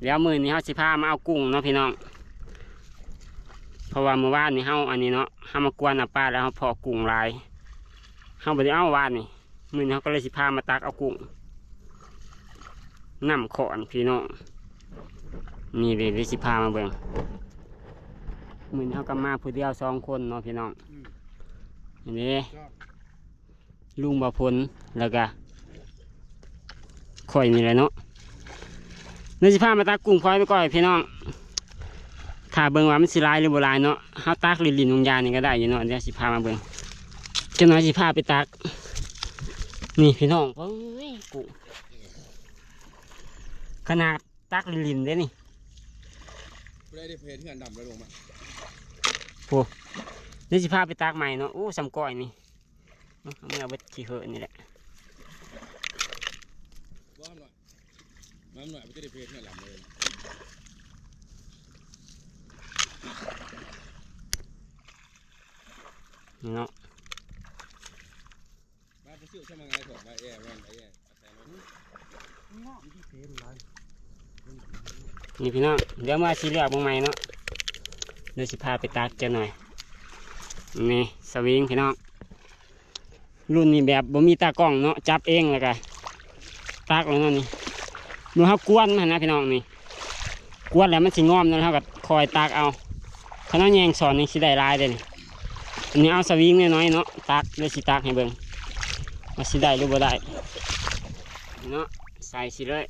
ດຽວມື້ນີ້ເຮົາຊິພາມາເອົາກຸ້ງເນາະພີ່ນ້ອງ ເພາະວ່າມື້ວານນີ້ເຮົາອັນນີ້ເນາະ ເຮົາມາກວນເອົາປາແລ້ວເຮົາພໍ້ກຸ້ງຫຼາຍ ເຮົາບໍ່ໄດ້ເອົາວານນີ້ ມື້ນີ້ເຮົາກໍເລີຍຊິພາມາຕັກເອົາກຸ້ງ ນ້ຳຂອນພີ່ນ້ອງ ນີ້ເດ້ ເລີຍຊິພາມາເບິ່ງ ມື້ນີ້ເຮົາກໍມາຜູ້ດຽວສອງຄົນເນາະພີ່ນ້ອງ ອືມ ນີ້ເດ້ ຈ້ອງ ລຸງບ່າວພົນ ແລ້ວກະຂ້ອຍນີ້ແຫຼະເນາະ ເຮົາຊິພາມາຕັກກຸ້ງພອຍໄປກ່ອຍພີ່ນ້ອງ ຖ້າເບິ່ງວ່າມັນຊິຫຼາຍຫຼືບໍ່ຫຼາຍເນາະ ເຮົາຕັກຫຼິ້ນໆ ຫຍັງຢ່າງນີ້ກໍໄດ້ຢູ່ເນາະ ດຽວຊິພາມາເບິ່ງ ຈັກໜ່ອຍຊິພາໄປຕັກ ນີ້ພີ່ນ້ອງ ເອີຍ ກຸ້ງ ຂະໜາດຕັກຫຼິ້ນໆ ເດ້ນີ້ ຜູ້ໃດໄດ້ເຮັດເຮືອນດຳແລ້ວລົງມາ ໂອ້ ດຽວຊິພາໄປຕັກໃໝ່ເນາະ ໂອ້ ສ່ຳກ້ອຍນີ້ ເອົາເມືອເບິດຂີ້ເຫີນີ້ແຫຼະ ບໍ່ ນ້ຳໜ້ອຍ ນ້ຳໜ້ອຍ ມັນຈະໄດ້ເຮັດໃຫ້ລຳເລີຍ ນີ້ເນາະ ມາໄປຊື້ຊະມາງາຍຖອກມາແອແມ່ນໄອ້ແອ ນີ້ພີ່ນ້ອງ ດຽວມາຊິເລືອກເບິ່ງໃໝ່ເນາະ ດຽວຊິພາໄປຕັກຈັກໜ່ອຍ ນີ້ສະວິງພີ່ນ້ອງ ລຸ້ນນີ້ແບບບໍ່ມີຕາກ້ອງເນາະ ຈັບເອງແລ້ວກະຕັກເອົາເນາະນີ້ ເມື່ອເຮົາກວນຫັ້ນນະພີ່ນ້ອງນີ້ ກວນແລ້ວມັນຊິງອມເນາະ ເຮົາກໍຄ່ອຍຕັກເອົາ ຄັນເຮົາແຍງສອນນີ້ຊິໄດ້ຫຼາຍເດ້ນີ້ ອັນນີ້ເອົາສະວິງນ້ອຍໆເນາະ ຕັກ ດຽວຊິຕັກໃຫ້ເບິ່ງວ່າຊິໄດ້ຫຼືບໍ່ໄດ້ ເນາະ ໃສ່ຊິເລີຍ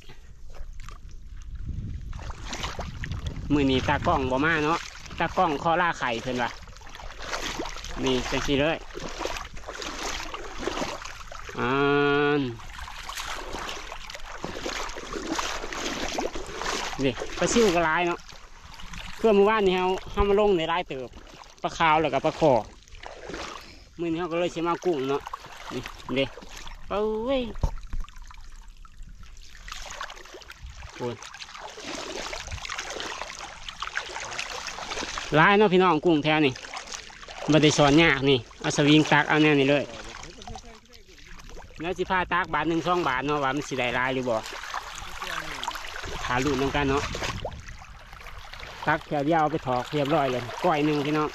ມື້ນີ້ຕາກ້ອງບໍ່ມາເນາະ ຕາກ້ອງເຄາະລາໄຂ່ເພິ່ນວ່າ ນີ້ ຈັ່ງຊີ້ເລີຍ ອ່າ ນີ້ ປາຊິວກໍຫຼາຍເນາະ ເພື່ອມື້ວານນີ້ເຮົາ ເຮົາມາລົງໄດ້ຫຼາຍເຕີບ ປາຂາວ ແລ້ວກໍປາຄໍ່ ມື້ນີ້ເຮົາກໍເລີຍຊິມາເອົາກຸ້ງເນາະ ນີ້ເດ້ ເອີຍ ໂອ້ຍ ຫຼາຍເນາະພີ່ນ້ອງ ກຸ້ງແຖວນີ້ ບໍ່ໄດ້ສອນຍາກນີ້ ເອົາສະວິງຕັກເອົາແນວນີ້ເລີຍ ແລ້ວຊິພາຕັກບາດໜຶ່ງສອງບາດເນາະ ວ່າມັນຊິໄດ້ຫຼາຍຫຼືບໍ່ ຖ້າລຸ້ນນຳກັນເນາະ ຕັກເທື່ອດຽວເອົາໄປຖອກຮຽບຮ້ອຍເລີຍ ກ້ອຍໜຶ່ງພີ່ນ້ອງ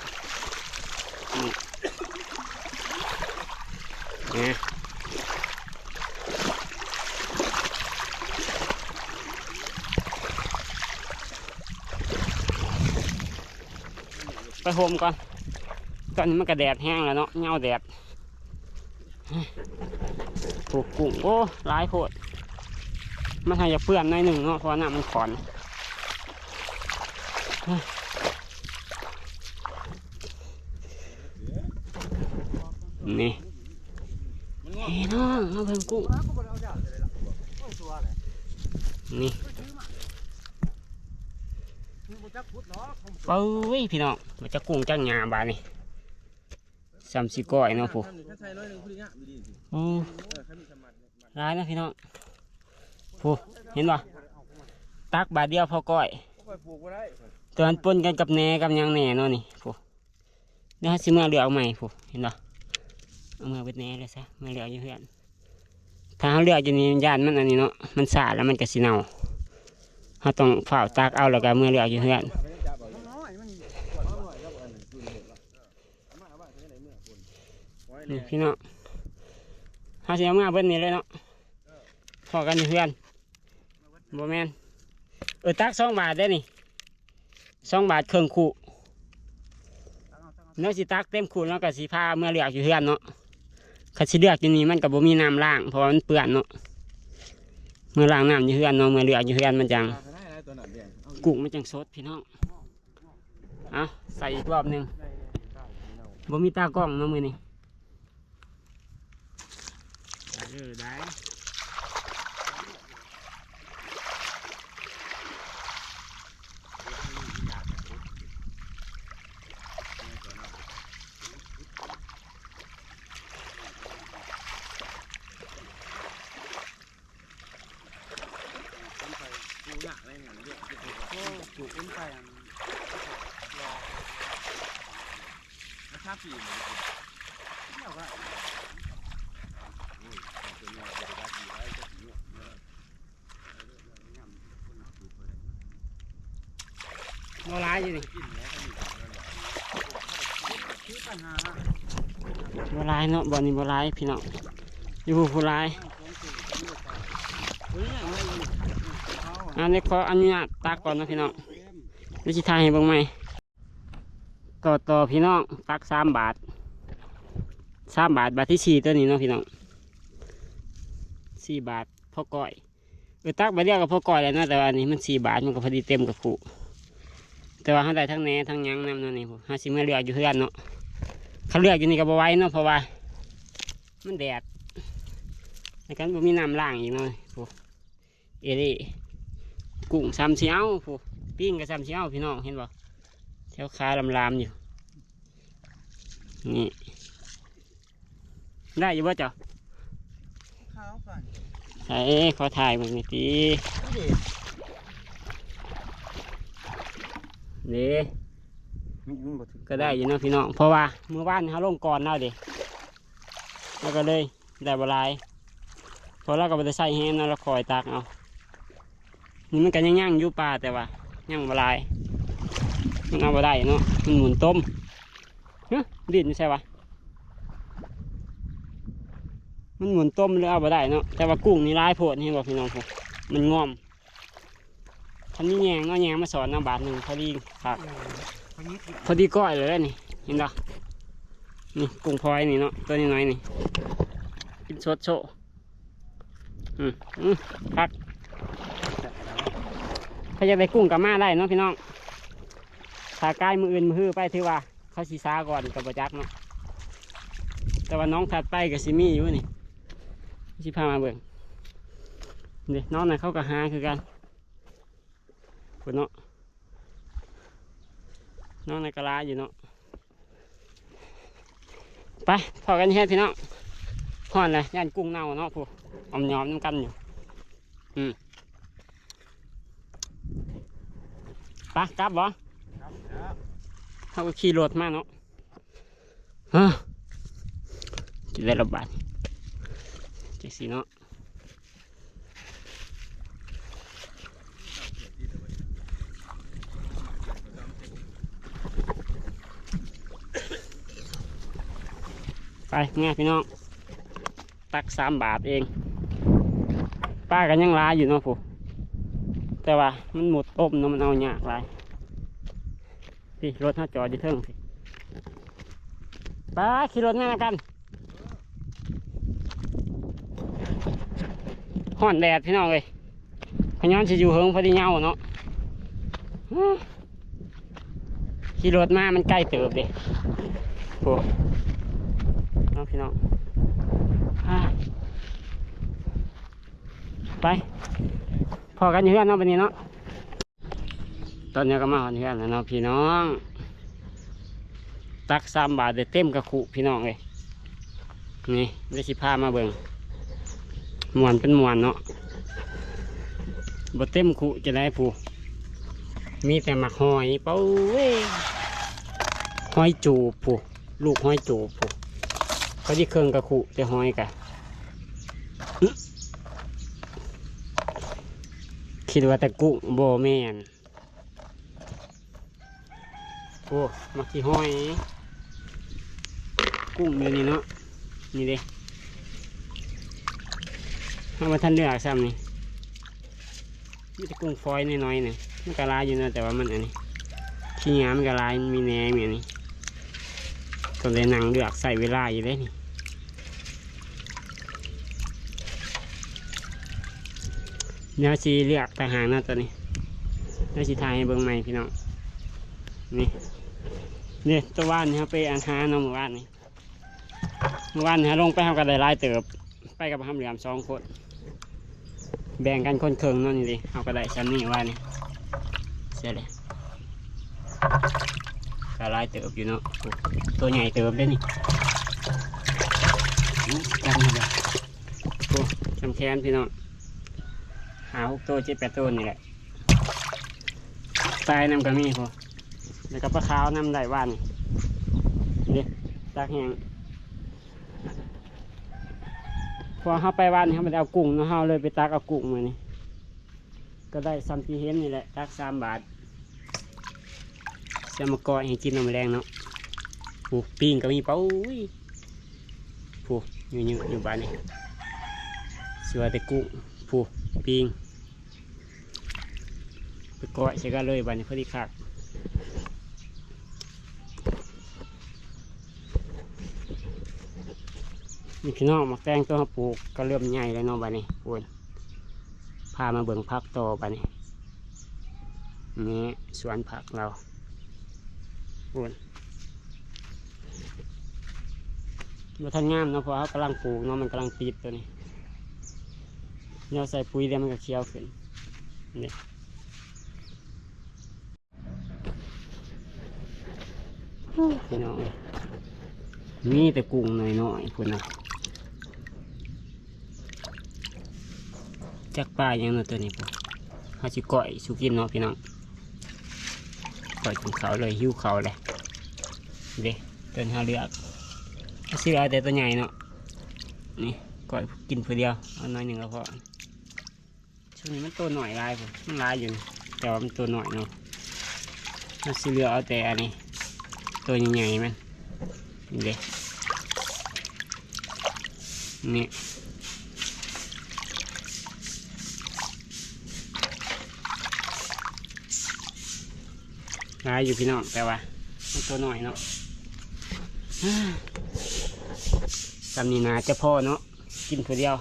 ນີ້ ໄປໂຮມກ່ອນ ຕອນນີ້ມັນກະແດດແຮງແລ້ວເນາະ ເຫງົາແດດ ໂອ້ ກຸ້ງ ໂອ້ ຫຼາຍໂພດ ມັນຫາກຢາກເປື້ອນໜ້ອຍໜຶ່ງເນາະ ເພາະວ່ານ້ຳມັນຂອນ ນີ້ ພີ່ນ້ອງ ມາເບິ່ງກຸ້ງ ນີ້ ເອີຍ ພີ່ນ້ອງ ມາຈັກກຸ້ງຈັກຫຍັງບາດນີ້ ສ່ຳຊິກ້ອຍເນາະ ຜູ້ ໂອ້ ຫຼາຍເນາະພີ່ນ້ອງ ຜູ້ ເຫັນບໍ່ ຕັກບາດດຽວພໍກ້ອຍ ແຕ່ມັນປົນກັນກັບແໜກັບຫຍັງແດ່ເນາະນີ້ ຜູ້ ດຽວເຮົາຊິເມືອເລືອກເອົາໃໝ່ ຜູ້ ເຫັນບໍ່ ເອົາເມືອເບິດແໜເລີຍຊະ ເມືອເລືອກຢູ່ເຮືອນ ຖ້າເຮົາເລືອກຢູ່ນີ້ ຢ້ານມັນອັນນີ້ເນາະ ມັນຊ້າແລ້ວມັນກໍຊິເນົ່າ ເຮົາຕ້ອງຟ້າວຕັກເອົາ ແລ້ວກໍເມືອເລືອກຢູ່ເຮືອນ ນີ້ພີ່ນ້ອງ ເຮົາຊິເອົາມາເບິດນີ້ເລີຍເນາະ ພໍ້ກັນຢູ່ເຮືອນ ບໍ່ແມ່ນ ເອີ ຕັກສອງບາດເດ້ນີ້ ສອງບາດເຄິ່ງຄຸ ເຮົາຊິຕັກເຕັມຄຸ ເຮົາກໍຊິພາເມືອເລືອກຢູ່ເຮືອນເນາະ ຄັນຊິເລືອກຢູ່ນີ້ມັນກໍບໍ່ມີນ້ຳລ້າງ ເພາະວ່າມັນເປື້ອນເນາະ ເມືອລ້າງນ້ຳຢູ່ເຮືອນເນາະ ເມືອເລືອກຢູ່ເຮືອນມັນຈັ່ງ ກຸ້ງມັນຈັ່ງສົດ ພີ່ນ້ອງ ເອົາ ໃສ່ອີກລອບໜຶ່ງ ບໍ່ມີຕາກ້ອງເນາະມື້ນີ້ ເອີ ໄດ້ ບໍ່ຫຼາຍຢູ່ນີ້ ບໍ່ຫຼາຍເນາະ ບ່ອນນີ້ບໍ່ຫຼາຍພີ່ນ້ອງ ຢູ່ພຸ້ນຫຼາຍ. ອັນນີ້ຂໍອະນຸຍາດຕັກກ່ອນເນາະພີ່ນ້ອງ ດຽວຊິຖ່າຍໃຫ້ເບິ່ງໃໝ່. ຕໍ່ ຕໍ່ພີ່ນ້ອງ ຕັກສາມບາດ ສາມບາດ ບາດທີສີ່ ຕົວນີ້ເນາະພີ່ນ້ອງ ສີ່ບາດ ພໍກ້ອຍ. ເອີ ຕັກບາດດຽວກໍພໍກ້ອຍແລ້ວເນາະ ແຕ່ວ່າອັນນີ້ມັນສີ່ບາດ ມັນກໍພໍດີເຕັມກະຄຸ ແຕ່ວ່າເຮົາໄດ້ທັງແໜ ທັງຫຍັງນຳເນາະນີ້ ເຮົາຊິມາເລືອກຢູ່ເຮືອນເນາະ ຄັນເລືອກຢູ່ນີ້ກໍບໍ່ໄຫວເນາະ ເພາະວ່າມັນແດດ ແລ້ວກໍບໍ່ມີນ້ຳລ້າງອີກເນາະ. ເອີເດ້ ກຸ້ງຊ່ຳຊິເອົາພຸ້ນ ປິງກໍຊ່ຳຊິເອົາ ພີ່ນ້ອງເຫັນບໍ່ ແຖວຂາລາມໆຢູ່ນີ້ ໄດ້ຢູ່ບໍ່ເຈົ້າ? ຂາວກ່ອນ ໃສ່ ຂໍຖ່າຍເບິ່ງໜ່ອຍຕິ ນີ້ເດ້ ນີ້ບໍ່ຖືກ ກໍໄດ້ຢູ່ເນາະພີ່ນ້ອງ ເພາະວ່າມື້ວານເຮົາລົງກ່ອນລາວເດ້ ລາວກໍເລີຍ ໄດ້ບໍ່ຫຼາຍ ເພາະລາວກໍບໍ່ໄດ້ໃສ່ແຮງນະ ລາວຄ່ອຍຕັກເອົາ. ນີ້ມັນກໍຍັງໆຢູ່ປາ ແຕ່ວ່າຍັງບໍ່ຫຼາຍ ມັນເອົາບໍ່ໄດ້ເນາະ ມັນໝູນຕົມ. ຫຶ ດິ້ນຢູ່ໃສວະ? ມັນໝູນຕົມເລີຍເອົາບໍ່ໄດ້ເນາະ ແຕ່ວ່າກຸ້ງນີ້ຫຼາຍໂພດ ເຫັນບໍ່ພີ່ນ້ອງ ມັນງອມ. ຄັນມີແຍງເນາະ ແຍງມາສອນເນາະ ບາດໜຶ່ງພໍດີຄັກ ເອີ ພໍດີກ້ອຍເລີຍນີ້ ເຫັນບໍ່? ນີ້ກຸ້ງພອຍນີ້ເນາະ ຕົວນ້ອຍໆນີ້ ກິນສົດໂຊ. ອືມ ອືມ ຄັກ ໃຜຢາກໄດ້ກຸ້ງກໍມາໄດ້ເນາະພີ່ນ້ອງ ຖ້າກາຍມື້ອື່ນມື້ຮືໄປ ຖືວ່າເຂົາຊິຊາກ່ອນກໍບໍ່ຈັກເນາະ ແຕ່ວ່າໜອງຖັດໄປກໍຊິມີຢູ່ນີ້ ຊິພາມາເບິ່ງ. ນີ້ໜອງນັ້ນເຂົາກໍຫາຄືກັນ ພຸ້ນເນາະ ໜອງນັ້ນກໍຫຼາຍຢູ່ເນາະ. ໄປພໍ້ກັນເຮັດພີ່ນ້ອງ ຮ້ອນແຫຼະ ຢ້ານກຸ້ງເນົ່າເນາະ ຜູ້ອ້ອມຍອມນຳກັນຢູ່. ອືມ ໄປກັບບໍ່? ເຮົາກໍຂີ່ລົດມາເນາະ. ຮະ ກິນໄດ້ລະບາດ ຈັ່ງຊີ້ເນາະ. ໄປ ເມືອພີ່ນ້ອງ ຕັກສາມບາດເອງ. ປາກໍຍັງຫຼາຍຢູ່ເນາະ ຜູ້ ແຕ່ວ່າມັນໝົດຕົ້ມເນາະ ມັນເອົາຍາກຫຼາຍ. ນີ້ລົດເຮົາຈອດຢູ່ເທິງພີ້ ໄປຂີ່ລົດມານຳກັນ. ຮ້ອນແດດພີ່ນ້ອງເອີຍ ຂະຍ້ອນຊິຢູ່ເຫິງພໍດີເຫງົາເນາະ. ຂີ່ລົດມາມັນໄກເຕີບເດ້ ໂອ້ ເນາະພີ່ນ້ອງ. ໄປ ພໍ້ກັນຢູ່ເຮືອນເນາະ ບັດນີ້ເນາະ. ຕອນນີ້ກໍມາຮອດເຮືອນແລ້ວເນາະພີ່ນ້ອງ ຕັກສາມບາດໄດ້ເຕັມກະຄຸພີ່ນ້ອງເອີຍ. ນີ້ ດຽວຊິພາມາເບິ່ງ ມ່ວນເປັນມ່ວນເນາະ ບໍ່ເຕັມຄຸຈັ່ງໃດ ຜູ້ ມີແຕ່ໝາກຫອຍ ເປ້າເວີຍ ຫອຍຈູບ ຜູ້ ລູກຫອຍຈູບ ຜູ້ ພໍດີເຄິ່ງກະຄຸ ແຕ່ຫອຍກະ ຄິດວ່າແຕ່ກຸ້ງ ບໍ່ແມ່ນ. ໂອ້ ໝາກຂີ້ຫອຍ ກຸ້ງຢູ່ນີ້ເນາະ ນີ້ເດ້ ເຮົາບໍ່ທັນເລືອກຊ້ຳນີ້ ມີແຕ່ກຸ້ງຟອຍນ້ອຍໆນີ້ ມັນກໍຫຼາຍຢູ່ເນາະ ແຕ່ວ່າມັນອັນນີ້ ຂີ້ຫຍ້າມັນກໍຫຼາຍ ມັນມີແໜ ມີອັນນີ້ ຕ້ອງໄດ້ນັ່ງເລືອກ ໃຊ້ເວລາຢູ່ເດ້ນີ້. ດຽວຊິເລືອກຕ່າງຫາກເນາະ ຕົວນີ້ ດຽວຊິຖ່າຍໃຫ້ເບິ່ງໃໝ່ພີ່ນ້ອງ. ນີ້ ນີ້ ຕົວວານນີ້ເຮົາໄປອັນຫາເນາະ ມື້ວານນີ້ ມື້ວານນີ້ເຮົາລົງໄປ ເຮົາກໍໄດ້ຫຼາຍເຕີບ ໄປກັບບັກຫຳເຫຼືອມສອງຄົນ ແບ່ງກັນຄົນເຄິ່ງເນາະ. ນີ້ເດ້ ເຮົາກໍໄດ້ຊ່ຳນີ້ວ່ານີ້ ໃສ່ເລີຍ ກໍຫຼາຍເຕີບຢູ່ເນາະ. ໂອ້ ຕົວໃຫຍ່ເຕີບເດ້ນີ້ ຈັບນີ້ເດ້. ໂອ້ ຊ່ຳແຂນພີ່ນ້ອງ ຫ້າຫົກໂຕ ເຈັດແປດໂຕນີ້ແຫຼະ. ຕາຍນຳກໍມີພຸ້ນ ແລ້ວກໍປາຂາວນຳໄດ້ວານນີ້ ເດ້ ຕາກແຫ້ງ. ເພາະວ່າເຮົາໄປວານນີ້ ເຮົາບໍ່ໄດ້ເອົາກຸ້ງເນາະ ເຮົາເລີຍໄປຕັກເອົາກຸ້ງມື້ນີ້ ກໍໄດ້ຊ່ຳທີ່ເຫັນນີ້ແຫຼະ ຕັກສາມບາດ. ຈະມາກ້ອຍໃຫ້ກິນນຳແລງເນາະ. ໂອ້ ປີ້ງກໍມີປະ ໂອ້ຍ ຜູ້ ຢູ່ໆ ຢູ່ບາດນີ້ ຊິວ່າແຕ່ກຸ້ງ ຜູ້ ປີ້ງ ໄປກ້ອຍໃສ່ກັນເລີຍບາດນີ້ ພໍດີຄັກ. ນີ້ພີ່ນ້ອງ ໝາກແຕງຕົວເຮົາປູກກໍເລີ່ມໃຫຍ່ແລ້ວເນາະ ບາດນີ້ພຸ້ນ. ພາມາເບິ່ງຜັກຕໍ່ບາດນີ້ ນີ້ສວນຜັກລາວພຸ້ນ. ບໍ່ທັນງາມເນາະ ເພາະເຮົາກຳລັງປູກເນາະ ມັນກຳລັງຕິດຕົວນີ້ ແນວໃສ່ປຸ໋ຍແລ້ວມັນກໍຂຽວຂຶ້ນນີ້. ພີ່ນ້ອງເອີຍ ມີແຕ່ກຸ້ງນ້ອຍໆ ພຸ້ນນະ. ຈັກປາຫຍັງເນາະຕົວນີ້ພຸ້ນ. ເຮົາຊິກ້ອຍສູ່ກິນເນາະພີ່ນ້ອງ ກ້ອຍກິນເຂົ້າເລີຍ ຫິວເຂົ້າເລີຍ. ເດ້ ຕົວນີ້ເຮົາເລືອກ ເຮົາຊິເອົາແຕ່ຕົວໃຫຍ່ເນາະ. ນີ້ ກ້ອຍກິນຜູ້ດຽວ ເອົາໜ້ອຍໜຶ່ງກໍພໍ. ຊ່ວງນີ້ມັນໂຕນ້ອຍຫຼາຍພຸ້ນ ມັນຫຼາຍຢູ່ນີ້ ແຕ່ວ່າມັນໂຕນ້ອຍເນາະ. ເຮົາຊິເລືອກເອົາແຕ່ອັນນີ້ ໂຕໃຫຍ່ໆ ມັນ ນີ້ເດ້ ນີ້ ຫຼາຍຢູ່ພີ່ນ້ອງ ແຕ່ວ່າມັນໂຕນ້ອຍເນາະ. ສ່ຳນີ້ໜ້າຈະພໍເນາະ ກິນຜູ້ດຽວ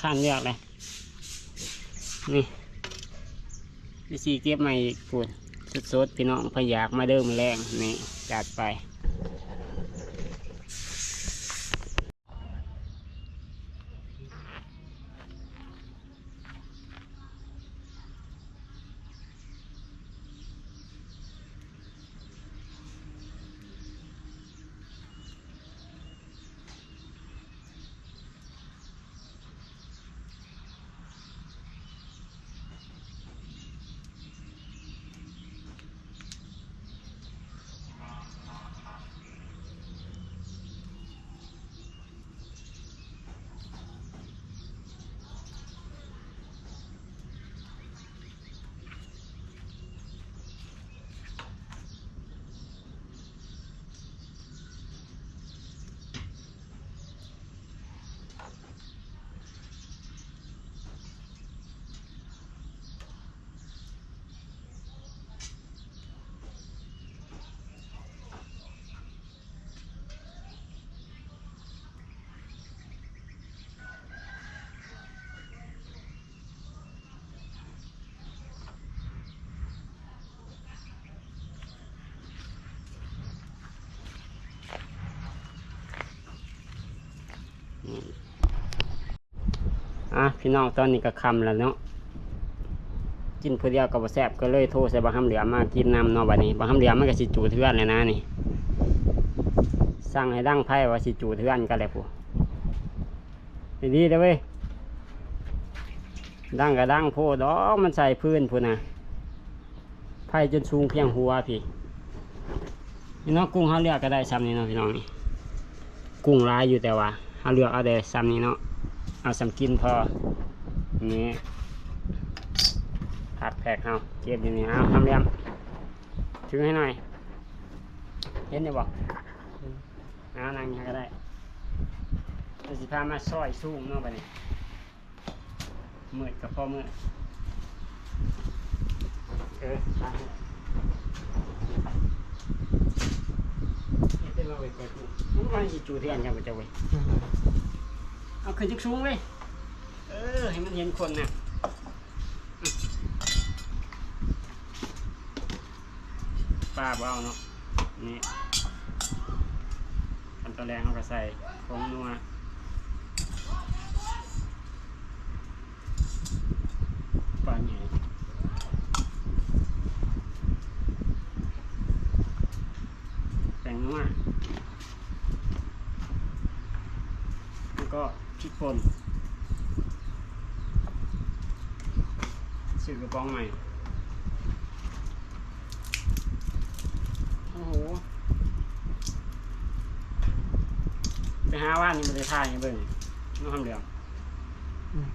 ຄານເລືອກເລີຍ. ນີ້ ວິທີເກັບໃໝ່ອີກພຸ້ນ ສົດໆ ພີ່ນ້ອງ ໃຜຢາກມາເດີມື້ແລງ ນີ້ ຈັດໄປ. ອ່ະ ພີ່ນ້ອງ ຕອນນີ້ກໍຄ່ຳແລ້ວເນາະ ກິນຜູ້ດຽວກໍບໍ່ແຊບ ກໍເລີຍໂທໃສ່ບັກຫຳເຫຼືອມມາກິນນຳເນາະ. ບັດນີ້ບັກຫຳເຫຼືອມມັນກໍຊິຈູດເຮືອນແລ້ວນະນີ້ ສັ່ງໃຫ້ດັງໄຟວ່າຊິຈູດເຮືອນກັນແລ້ວພຸ້ນ. ດີໆ ເດີເວີຍ ດັງກໍດັງໂພດດອກ ມັນໃສ່ພື້ນພຸ້ນນະ ໄຟຈົນສູງພຽງຫົວພີ້. ນີ້ເນາະ ກຸ້ງເຮົາເລືອກກໍໄດ້ຊ່ຳນີ້ເນາະ ພີ່ນ້ອງ. ນີ້ກຸ້ງຫຼາຍຢູ່ ແຕ່ວ່າເຮົາເລືອກເອົາແຕ່ຊ່ຳນີ້ເນາະ ເອົາຊ່ຳກິນພໍ. ນີ້ຜັກແພັກເຮົາເກັບຢູ່ນີ້. ເອົາ ຫຳເຫຼືອມ ຖືໃຫ້ໜ້ອຍ ເຫັນຢູ່ບໍ່? ເອົາ ນັ່ງນີ້ກໍໄດ້ ເຮົາຊິພາມາຊອຍສູງເນາະ ບັດນີ້. ມືດກໍພໍມືດ ເອີ ເຮັດໄດ້ບໍ່ເວີຍ ເປີດ ມັນວ່າຊິຈູດເຮືອນກັນບໍ່ເຈົ້າເວີຍ. ເອົາຂຶ້ນສູງໆ ເວີຍ ເອີ ໃຫ້ມັນເຫັນຄົນນະ. ປາບໍ່ເອົາເນາະ. ນີ້ ຂັ້ນຕອນແລກເຮົາກໍໃສ່ຜົງນົວ ປານນີ້ ແປ້ງນົວ ແລ້ວກໍພິກປົ່ນ ຊື້ກະປ໋ອງໃໝ່. ໂອ້ໂຫ ໄປຫາວານນີ້ບໍ່ໄດ້ຖ່າຍໃຫ້ເບິ່ງເນາະ ຄຳດຽວ ອືມ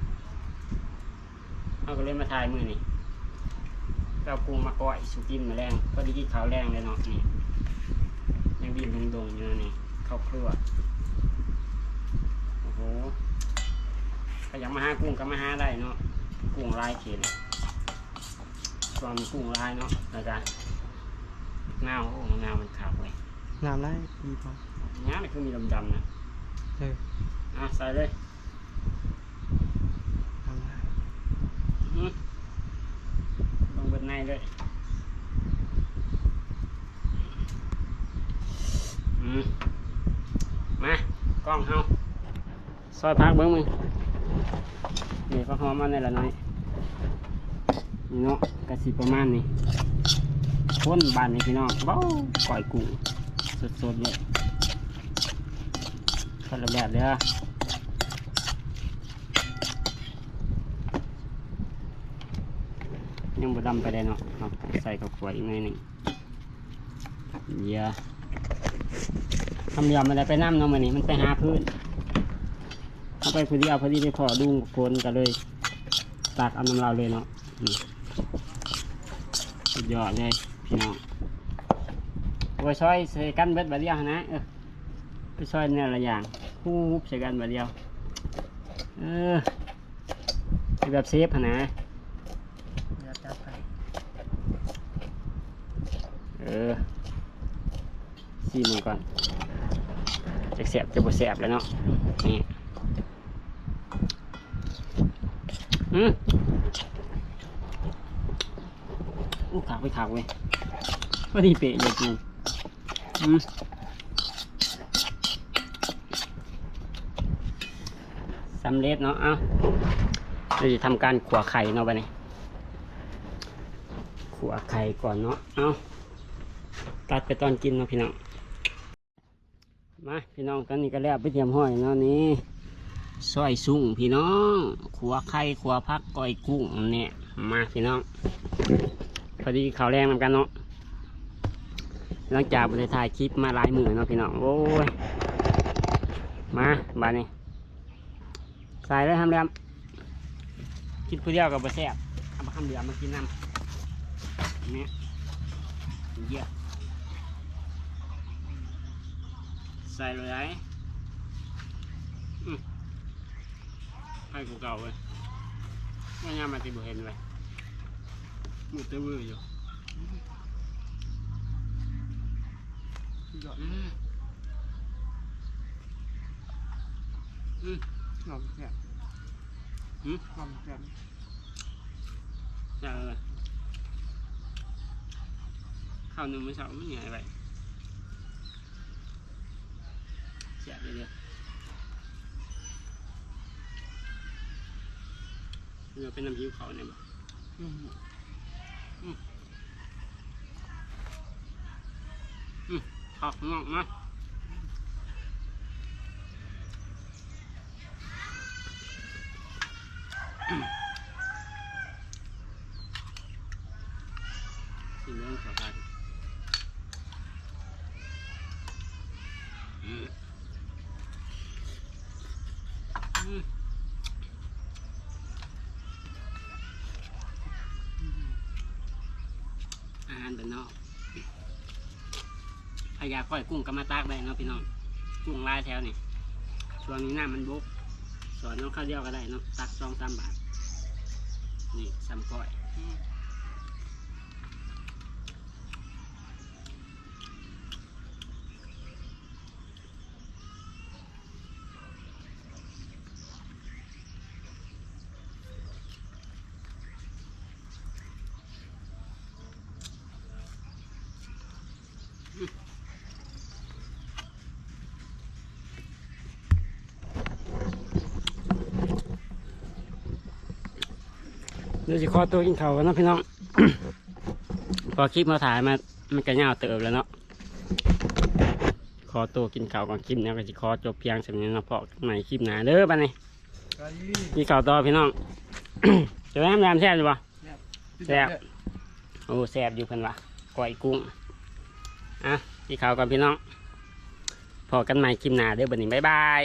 ເຮົາກໍເລີຍມາຖ່າຍມື້ນີ້. ເອົາກຸ້ງມາກ້ອຍສູ່ກິນມື້ແລງ ພໍດີກິນເຂົ້າແລງເລີຍເນາະ. ນີ້ຍັງດິ້ນດົງໆຢູ່ນີ້ ເຂົ້າຄົວ. ໂອ້ໂຫ ໃຜຢາກມາຫາກຸ້ງກໍມາຫາໄດ້ເນາະ ກຸ້ງຫຼາຍເຂດ ຊ່ວງນີ້ກຸ້ງຫຼາຍເນາະ. ແລ້ວກະນາວ ໂອ້ ນາວມັນຂາວເວີຍ ນ້ຳຫຼາຍ ດີພໍ ຫຍັງຄືມີດຳໆນະ. ເອີ ອ່ະ ໃສ່ເລີຍ. ອືມ ລົງເບິດໃນເລີຍ. ອືມ ມາ ກ້ອງເຮົາ ຊອຍຜັກເບິ່ງ ນີ້ ຜັກຫອມເອົາແດ່ລະໜ້ອຍ. ນີ້ເນາະ ກະຊິປະມານນີ້. ຄົນບາດນີ້ພີ່ນ້ອງ ເວົ້າ ກ້ອຍກຸ້ງສົດໆເລີຍ ຄົນລະແບບເດີ. ຍັງບໍ່ດຳປານໃດເນາະ ເຮົາໃສ່ເຂົ້າຂົ້ວອີກໜ້ອຍໜຶ່ງ. ເຢຍ ຄຳດຽວມັນໄດ້ໄປນຳເນາະ ມື້ນີ້ມັນໄປຫາພື້ນ ເຮົາໄປຜູ້ດຽວ ພໍດີໄປພໍ້ລຸງຄົນ ກໍເລີຍຕັກເອົານຳລາວເລີຍເນາະ. ອືມ ສຸດຍອດເລີຍພີ່ນ້ອງ. ໂອ້ຍ ຊອຍໃສ່ກັນເບິດບາດດຽວຫັ້ນນະ. ເອີ ໄປຊອຍແນວລະຢ່າງ ຮູບໃສ່ກັນບາດດຽວ. ເອີ ແບບເຊຟຫັ້ນນະ. ດຽວຈັດໄປ ເອີ ຊີມເບິ່ງກ່ອນ ຈັກແຊບຈັກບໍ່ແຊບແຫຼະເນາະ. ນີ້ ອືມ ໂອ້ ຄັກເວີຍ ຄັກເວີຍ ພໍດີເປະເລີຍກູ. ອືມ ສຳເລັດເນາະ. ເອົາ ເຮົາຊິທຳການຂົ້ວໄຂ່ເນາະ ບາດນີ້ ຂົ້ວໄຂ່ກ່ອນເນາະ. ເອົາ ຕັດໄປຕອນກິນເນາະພີ່ນ້ອງ. ມາພີ່ນ້ອງ ຕອນນີ້ກໍແລ້ວໄປຮຽບຮ້ອຍເນາະ. ນີ້ ຊອຍຊຸ້ງພີ່ນ້ອງ ຂົ້ວໄຂ່ ຂົ້ວຜັກ ກ້ອຍກຸ້ງນີ້. ມາພີ່ນ້ອງ ພໍດີເຂົ້າແລງນຳກັນເນາະ ຫຼັງຈາກບໍ່ໄດ້ຖ່າຍຄລິບມາຫຼາຍມື້ເນາະພີ່ນ້ອງ. ໂອ້ຍ ມາບາດນີ້ ໃສ່ເລີຍ ຄຳເຫຼືອມ ກິນຜູ້ດຽວກໍບໍ່ແຊບ ເອົາບັກຄຳເຫຼືອມມາກິນນຳ. ນີ້ ເຢຍ ໃສ່ເລີຍ. ອືມ ໃຫ້ຄືເກົ່າເວີຍ ວ່າຍາມມາຊິບໍ່ເຫັນເວີຍ ມືດແຕ່ວືຢູ່. ສຸດຍອດ ອືມ ອືມ ຫອມແຊບ ຫືມ ຫອມແຊບ ແຊບເລີຍ. ເຂົ້າໜຶ່ງມື້ເຊົ້າມັນໃຫຍ່ໄວ ແຊບເລີຍເດີ. ເປັນນ້ຳຫິວເຂົ້ານີ້ບໍ່? ອືມ ອືມ ອືມ ຄັກເນາະ ມາ ຊີມເບິ່ງ ເຂົ້າໄປ ອືມ ອືມ ອືມ ອາຫານບ້ານນອກ. ໃຜຢາກກ້ອຍກຸ້ງກໍມາຕັກໄດ້ເນາະພີ່ນ້ອງ ກຸ້ງຫຼາຍແຖວນີ້ ຊ່ວງນີ້ນ້ຳມັນບົກ ສອນເອົາຄາວດຽວກໍໄດ້ເນາະ ຕັກສອງສາມບາດ ນີ້ສ່ຳກ້ອຍ ອືມ. ດຽວຊິຂໍຕົວກິນເຂົ້າກ່ອນເນາະພີ່ນ້ອງ ເພາະຄລິບເຮົາຖ່າຍມາ ມັນກໍຍາວເຕີບແລ້ວເນາະ ຂໍຕົວກິນເຂົ້າກ່ອນ ຄລິບນີ້ກໍຊິຂໍຈົບພຽງສ່ຳນີ້ເນາະ ພໍ້ກັນໃໝ່ຄລິບໜ້າເດີ ບາດນີ້ ກິນເຂົ້າຕໍ່ພີ່ນ້ອງ ຈະໄດ້ຫາມຍາມແຊບຢູ່ບໍ່? ແຊບ ແຊບ ໂອ້ ແຊບຢູ່ເພິ່ນວ່າ ກ້ອຍກຸ້ງ ອ່ະ ກິນເຂົ້າກ່ອນພີ່ນ້ອງ ພໍ້ກັນໃໝ່ຄລິບໜ້າເດີ ບາດນີ້ ບາຍບາຍ.